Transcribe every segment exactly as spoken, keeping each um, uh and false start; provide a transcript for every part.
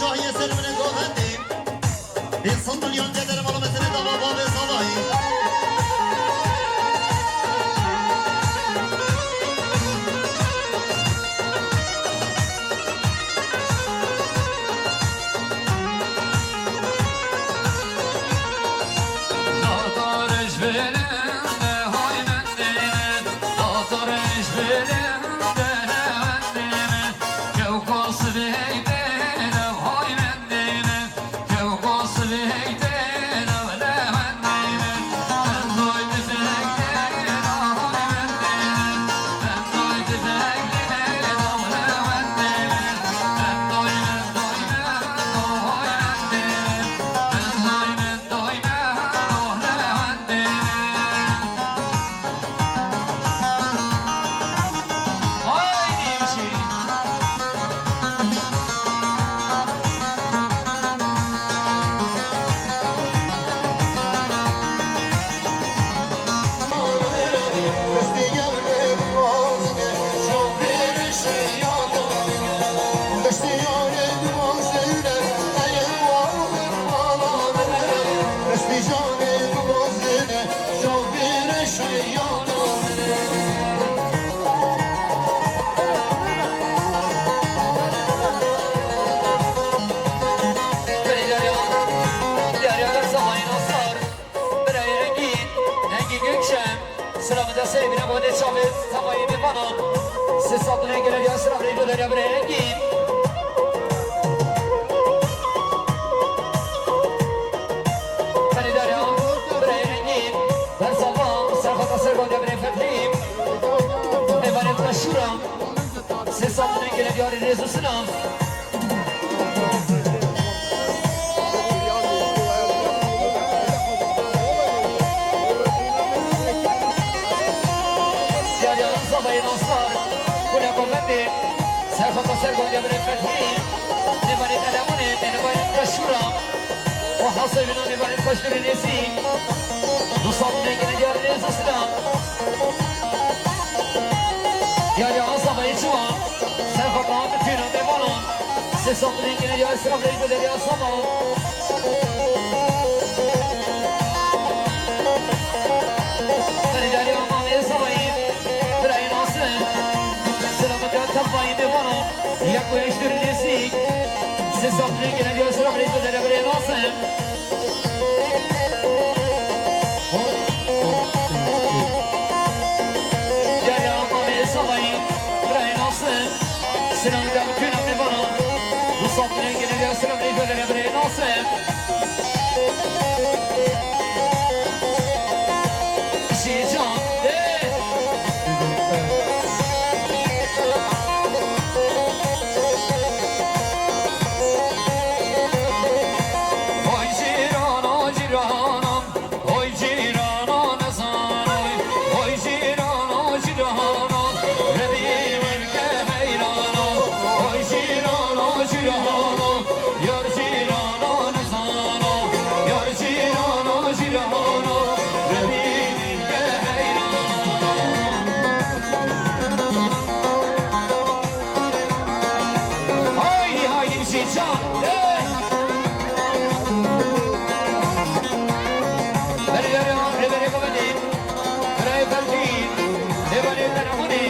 Şahiyê ser min e govendê. Bê sandilyan ceder mala meselê dava bavê zavayî. Birayê Engîn, Engîn Gökçe, selamı da sevgine bu ne çabez, tamayı bir bana. Siz satın Engin ya selam, Recep Derya, Birayê Engîn. Hani Derya, Birayê Engîn, ben sabah, Serhat Aser, Gonca, Birayê Fethî. Emanet Taşura, siz satın Engin ya Rezu Sınav. Diyar Yalnız Babayı Naslar, Kule Kuvveti, Serhat Aser Gonca Bire Fethi, Nebaret Alemuni, Nebaret Kaşura, o Hasevina Nebaret Kaşuri Nesi, Nusat Mengene Diyar Rezu Sınav. Diyar Yalnız Babayı Çuva, Serhat Rahmi Tüyna Mevalan, Sesat Mengene Diyar Sınav Rezu Diyar Yalnız Babayı. Xeridariya Mamê Zavayî, Birayê Nasim, selametiya tevayî mêvana, yek û heşt û nêzîk, sê sed rêkê ne diya selam rêkê de Birayê Nasim. Diyarya Mamê Zavayî, Birayê Nasim, selametiya bütün mêvana, bu saftirê gene diya selam rêkê de Birayê Nasim. Şêcan, ê! Oy cîrano, cîrano, oy cîrano nezano, oy cîrano, cîrano, rebî min ke heyrano, oy cîrano, cîrano. Yar cîrano nezano, yar cîrano, cîrano, rebî min ke heyrano. Haydi, haydi, bir şey çal. Hey! Beri, beri, beri, beri, beri. Birayê Belkî, mêvanê Teremunê,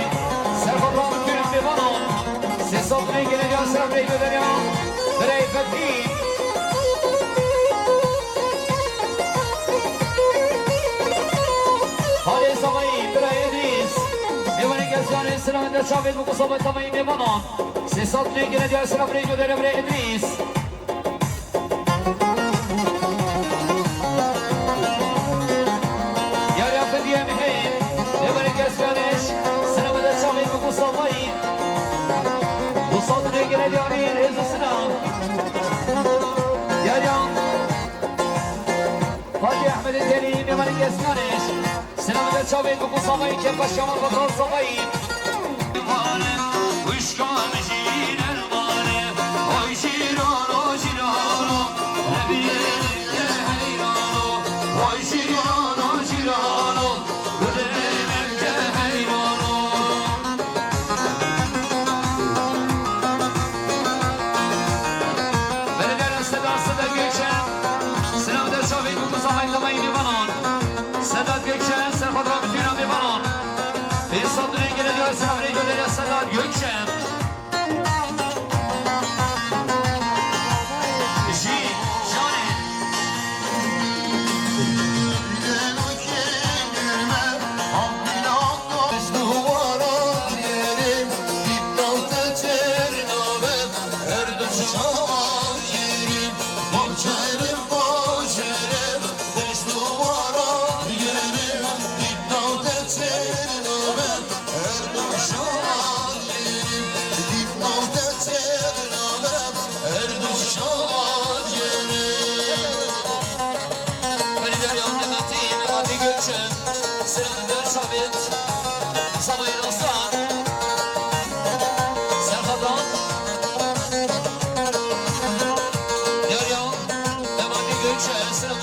serxwe bi tûrên mêvanan, sê sed rêkê ne diya selam rêkê de ya, Birayê Fethî. Halê Zavayî, Birayê Edrîs, mêvanê Gezanê, selam de çavê bi ku saba tamamî mêvanan, sê sed rêkê ne diya selam rêkê de ya Birayê Edrîs. Yar ya Fediye Mihê, Neberê Keskanêş, Sinema de Çavê Miko Savayî. Bu saldırıya gelen yarî rêz û silam. Yar ya Fatih Ahmedê Delî, Neberê Keskanêş. Selamete çavê ku Savayî, Kepaş Kemal Bakan Savayî. Wişka mijîl elmane, oy jîrano, jîrano, lebî heyrano, oy jîrano, jîrano, gulê min ke heyrano.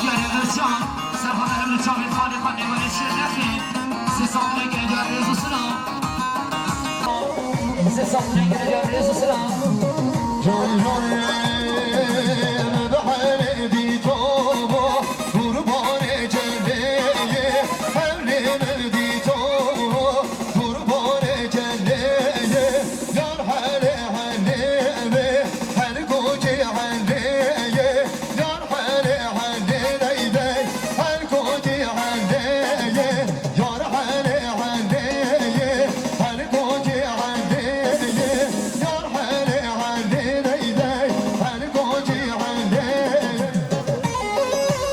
Diyarê Özcan, serhana em li çavê xalê xwe nêwere şêr nexê. Sê sed lêke diyarê Rêz û Silam. Sê sed lêke diyarê Rêz û Silam. Can can ê min bi herê dîto bo, qurbanê celê ye, herê min dîto bo, qurbanê celê ye. Yar hele hele ve, her gocê hele ye. Yar hele hele dey dey, her gocê hele ye. Yar hele hele ye, her gocê hele ye. Yar hele hele dey dey, her gocê hele ye.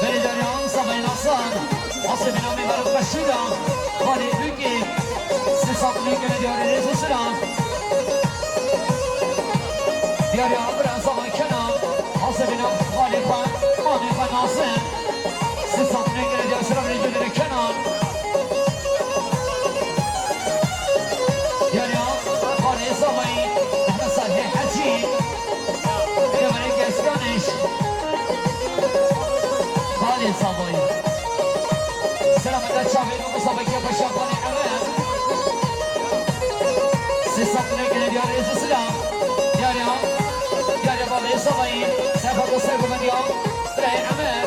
Belê derya Amsa Beynasan, asê binamê Merok Beşîra, Xalê Bükê, Sê sed lêke diyarê Rêz û Silam. Diyarê Abra Zama Kenan, hasebîna xalê xwe Satine gele diyar selam rêdiyodere Kenan. Diyar ya, Xalê Zavayî, Mehmet Salih Hecî. Diyar Malik Eskanış. Xalê Zavayî. Selamete çavê Musa Bekir Paşa Xalê Ewe. Sê satine gele diyar rêz û silam. Diyar ya, diyar ya Xalê Zavayî. Sefa Xalê Zavayî. Birayê Emer,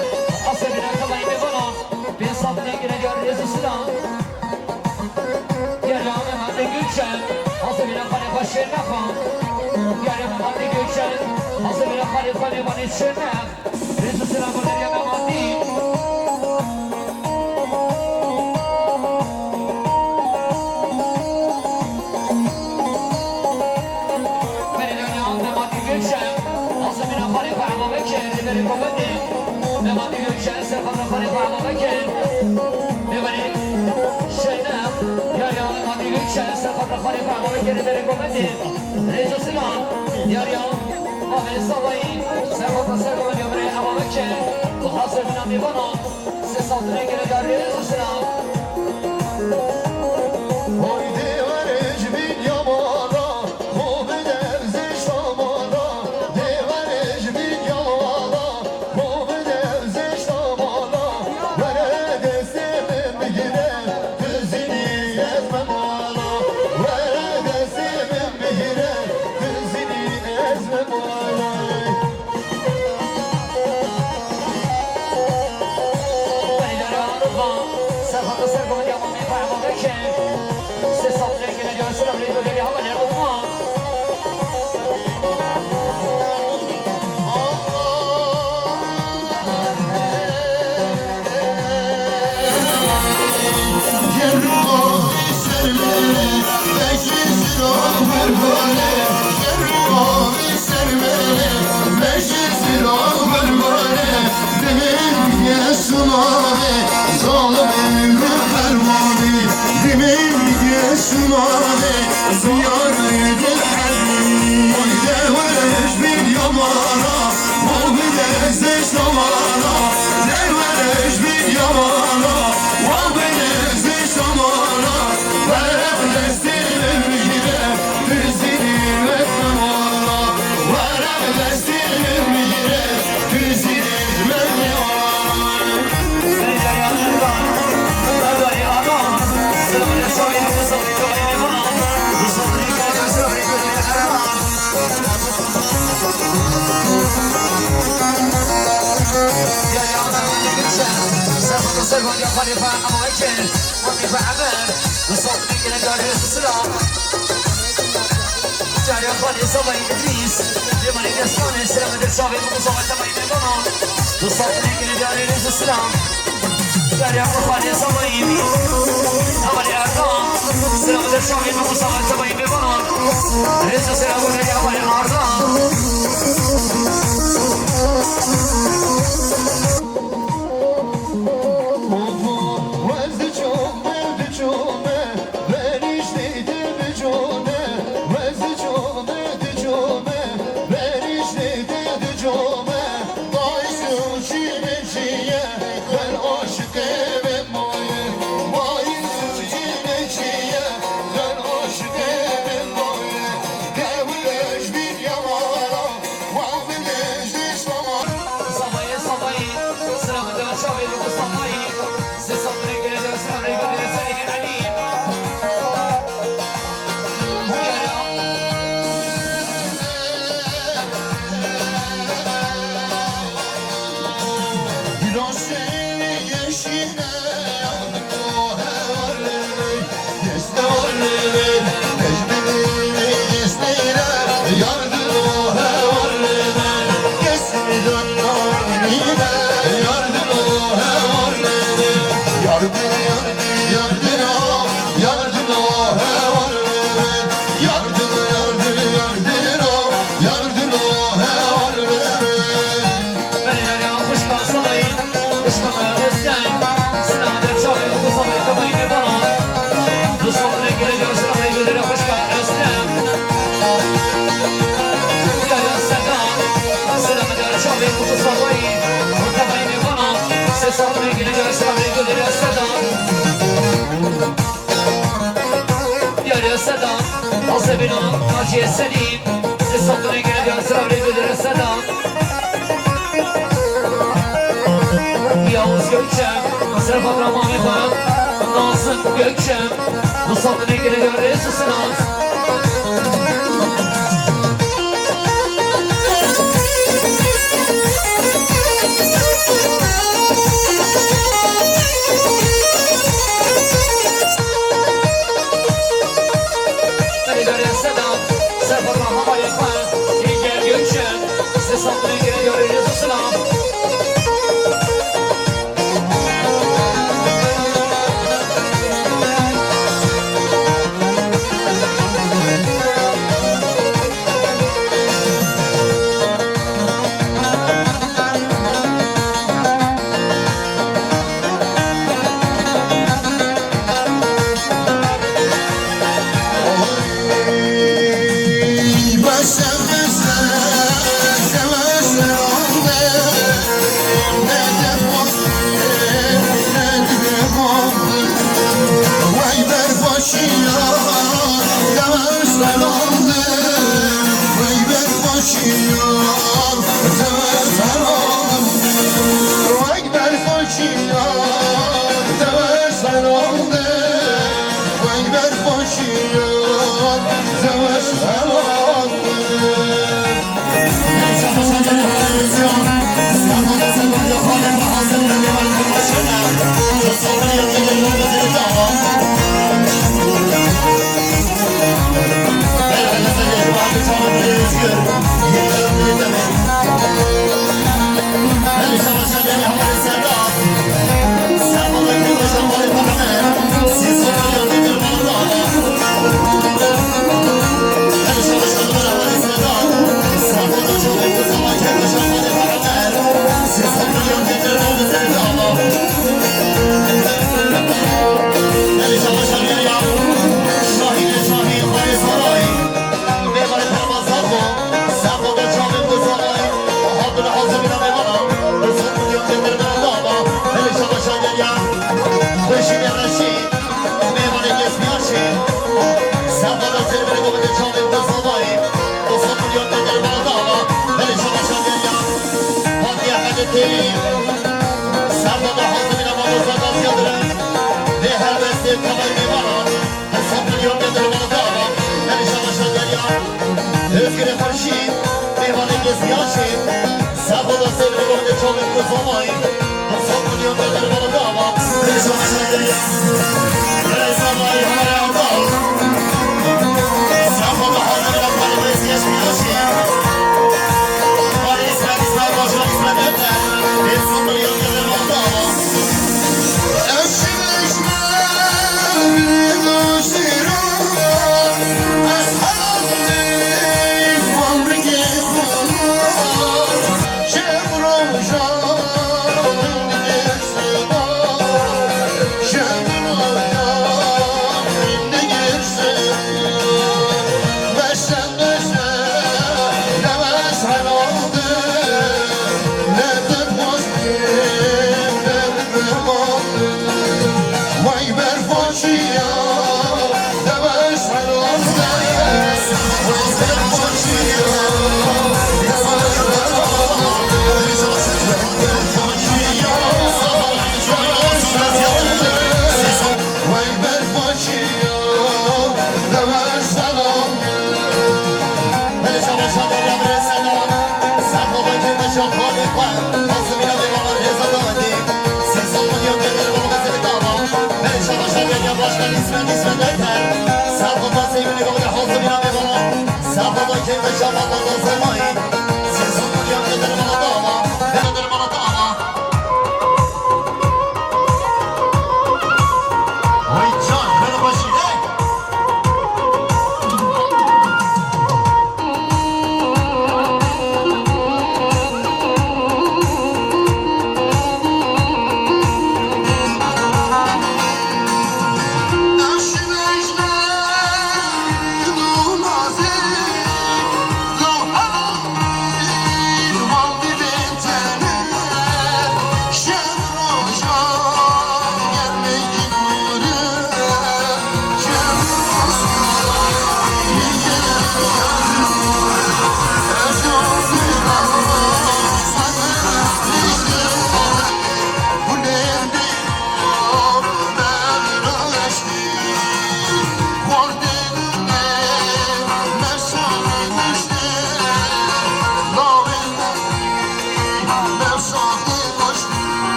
asê bîra xelayî mêvanan, pê sed lê gire diyar rêz û silam. Diyar ya Mematê Gülşen, asê bîra xalê xwe Şêrnexan. Diyar ya Mematê Gülşen, asê bîra xalê xwe mêvanê Şêrnex. Rêz û silam bo diyar ya Mematî. Berê danya Mematî Gülşen, asê bîra xalê xwe Eva Bekir, li berê kometê. Mematî Gülşen, ser xatir xalê xwe Eva Bekir. Li berê Şêrnex, diyar ya Mematî Gülşen, ser xatir xalê xwe Eva Bekir, li berê kometê. Rêz û silam, diyar ya Xalê Zavayî, ser xatir ser kometê, berê Eva Bekir. Bi xatir bîna mêvanan. Sê sed lê gire diyar rêz û silam. Haydi were ji vî yamana, xwe bide zişta mala. Dê were ji vî yamana, xwe bide zişta mala. Were destê min bigire, tu zinî ez me mala. Were destê min bigire, tu zinî ez me mala. Diyar ya Xalê Zavayî Îdrîs, Lêmanê Deskanê, selamete çavê Musa Xalê Zavayî mêvanan. Dostlar, ne gele diyar rêz û silam. Diyar ya Xalê Zavayî, Hevalê Erkan, selamete çavê Musa Xalê Zavayî mêvanan. Rêz û silam bo Hevalê Arda. Sağ olun, gülü göster, gülü göster. Yarı Seda, Azemina, Naciye Selim. Siz satın geri dön, sıra bir güdüre Seda. Yavuz Gökçe, Serhat Rahman Efendim, Nazım Gökçe. Bu satın geri dön, Resul Sinan. Özgür Xurşîd, mêvanê Gezîyaşê, Sergoda Sêvre Gomê Çolê Kuzovayê, Hesab milyon derman dava, Rêza Şaderya, Rêza Mayî Hemara Ata, Sergoda Hazir Rafael Gezîyaşê, Mari İsmet, İsmet Başkan, İsmet Önder, Hesab milyon derman dava.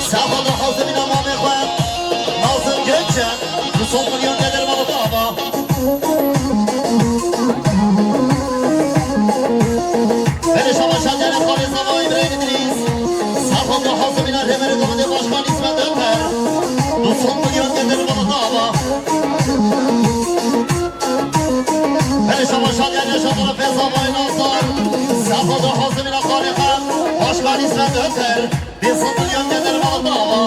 Serxwe da hazimîna mamê xwe, Nazim Gökçe, du sed milyon gedir mala te ava. Belê şabaşa dere xalê zavayê birê Îdrîs. Serxwe da hazimîna rêberê Komîtê Başkan İsmet Öter, du sed milyon gedir mala te ava. Belê şabaşa dere şabaşa pê zavayê Nazar. Serxwe da hazimîna xalê xwe, Başkan İsmet Öter. Pênc sed milyon gedir mala te ava.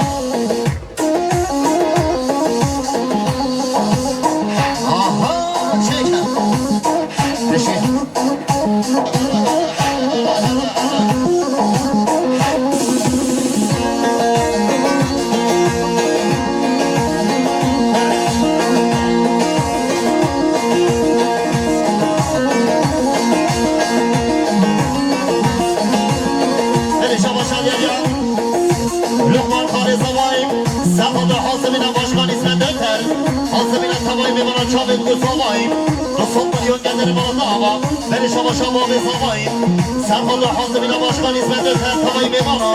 Aha, çêke. Eşe. Belê şabaşa dere. Lokman Xalê Zavayî, serxwe da hazimîna Başkan İsmet Öter, hazimîna tevayî mêvana çavên ku zavayî, du sed milyon gedir mala te ava, belê şabaşa bavê zavayî, serxwe da hazimîna Başkan İsmet Öter, tevayî mêvana,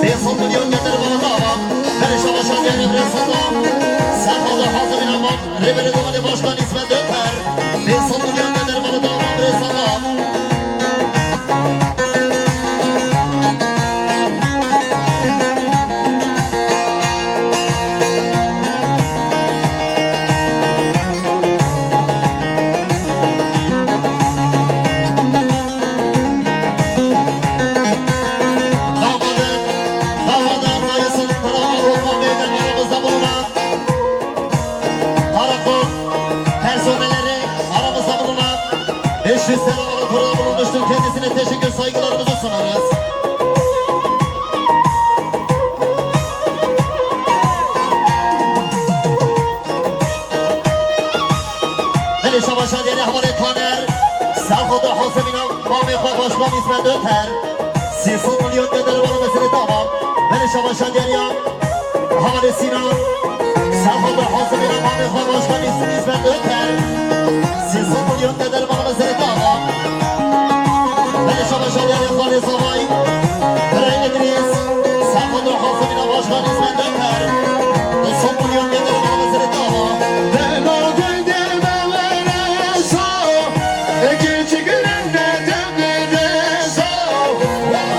pênc sed milyon gedir mala te ava, belê şabaşa dere birê Sedam, serxwe da hazimîna ma-, rêberê Komîtê Başkan İsmet Öter, pênc sed milyon gedir mala te ava, birê Sedam. Damadın, damadın dayısının tarafı olma meydan aramızda bulunan Karakol personelleri aramızda bulunan beş yüz lira burada bulunmuştur. Kendisine teşekkür saygılarımızı sunarız. Belê şabaşa dere hevalê Taner. Serxwe da hazimîna mamê xwe Başkan İsmet Öter. Sê sed milyon gedir mala te ava. Belê şabaşa dere ya. Hevalê Sinan, serxwe da hazimîna mamê xwe Başkan İsmet Öter, sê sed milyon gedir mala te ava. Belê şabaşa dere xalê zavayî, birê Îdrîs, serxwe da hazimîna Başkan İsmet Öter, du sed milyon gedir mala te ava. Bela gundê me were so, eke çikirin de te bide so.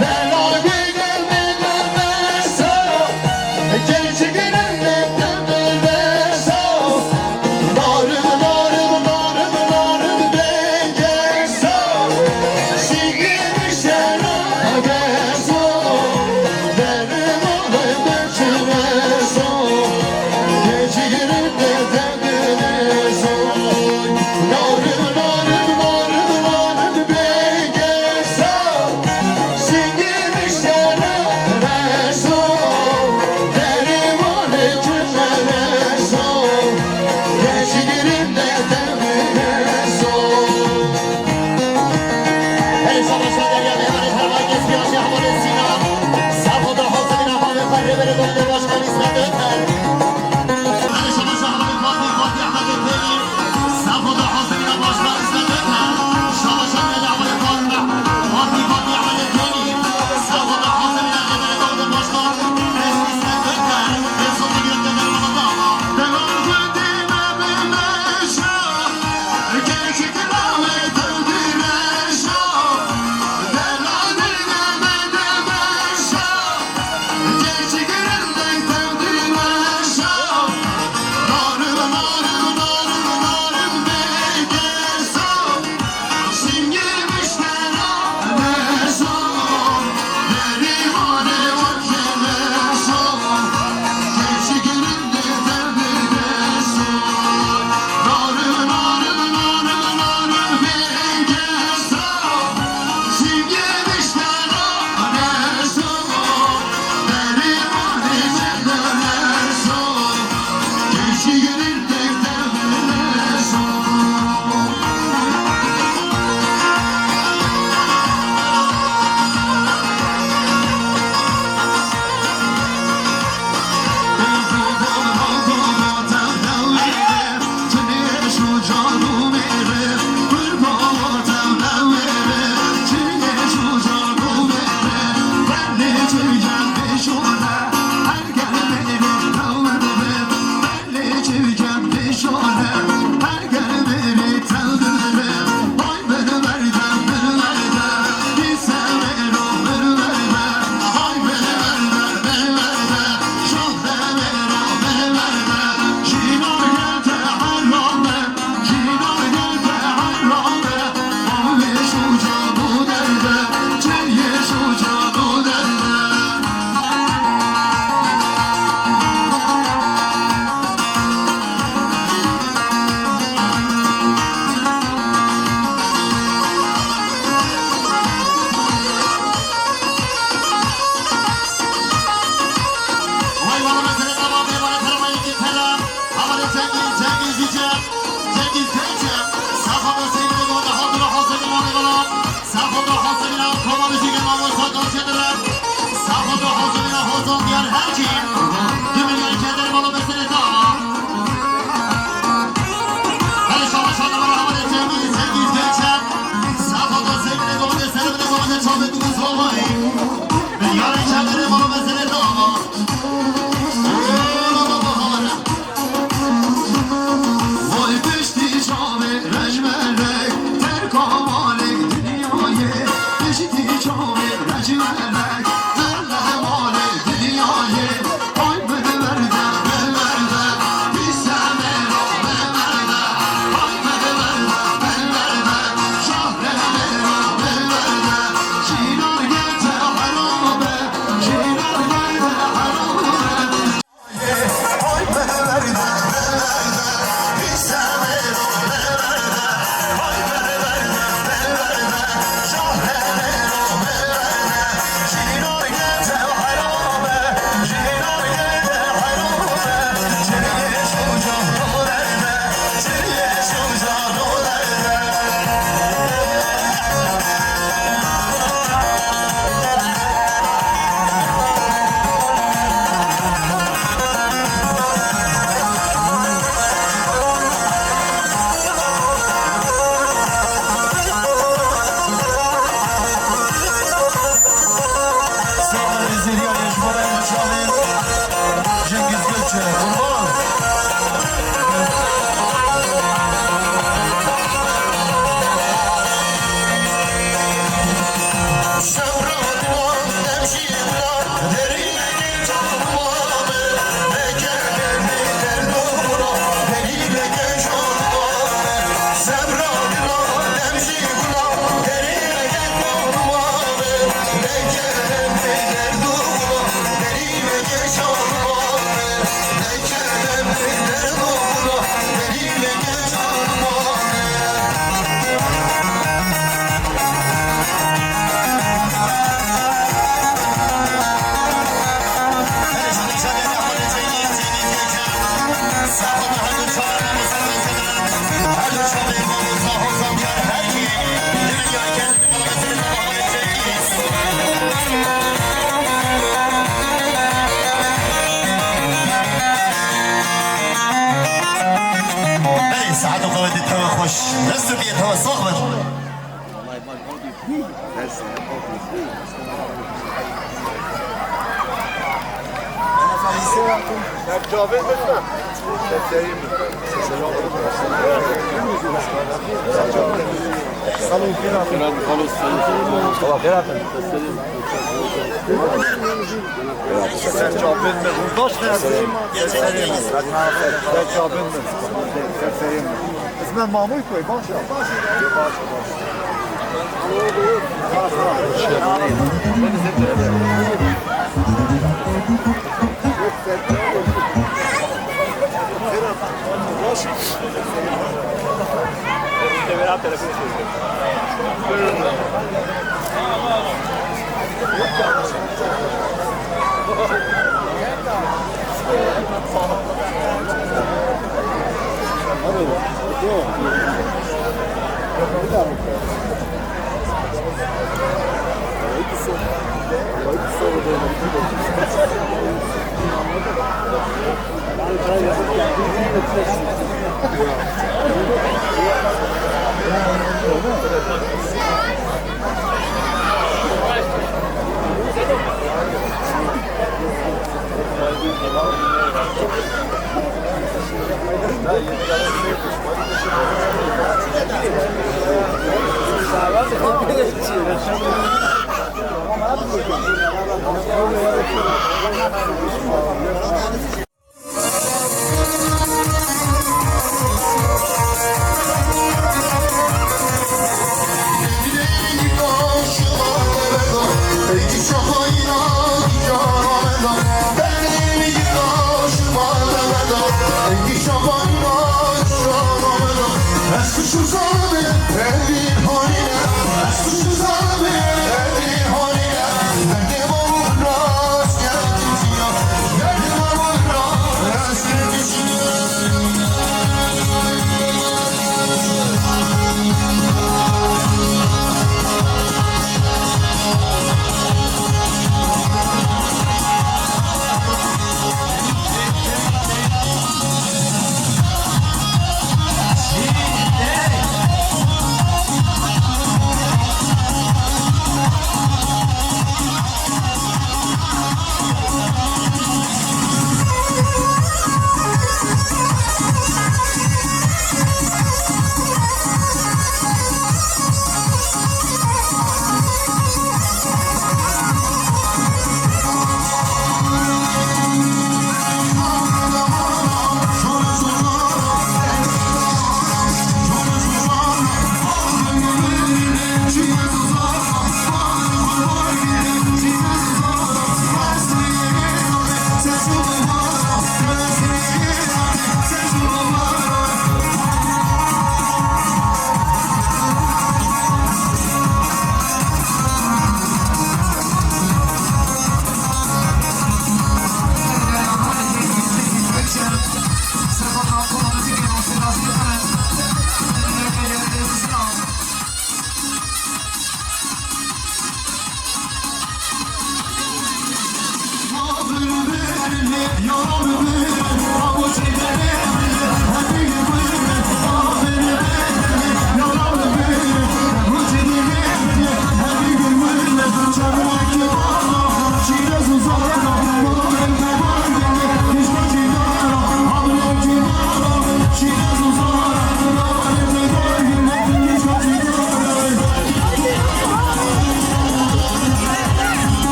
Bela gundê me were so, Gençlerin de Cengiz Köyçe, Safa da Seymine Doğru Hazır Hazır Hazır Safa da Hazır Kovalıcı Gema Musa Dolçedirler. Safa da Hazır Hazır Diğer her kim. Dümün ülkeleri malı mesele dava. Her inşallah şanlı bana havale Cengiz, Cengiz Köyçe. Safa da Seymine Doğru Seymine Doğru Çaldı Kuduz Olmayı. Ve yarın kendini malı mesele dava. Vay piştî çavê rejmelek, terka malê dinyayê. Piştî çavê rejmelek, terka malê dinyayê. Ay bide verde, bide verde, pîse mêro bide verde. Ay bide verde, bide verde, şahrê mêro bide verde. Şînar gete herabe, şînar gete herabe. Sağ olun, Zerrîya Yeşmara Yeşmara. Cengiz Gökçe, kurban. Hey, saet û qewetê tewe xweş. Dest û piyê tewe sax bin. Ser çavên min. Baş ver. Ser çavên min. Ser çavên min. Ismen Mamoy koy, baş ya. Baş ya.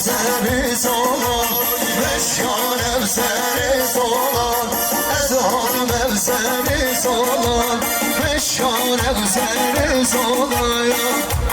Serê solan, meşkan ev serê solan, ez ham ev serê solan, meşkan ev serê solan ya.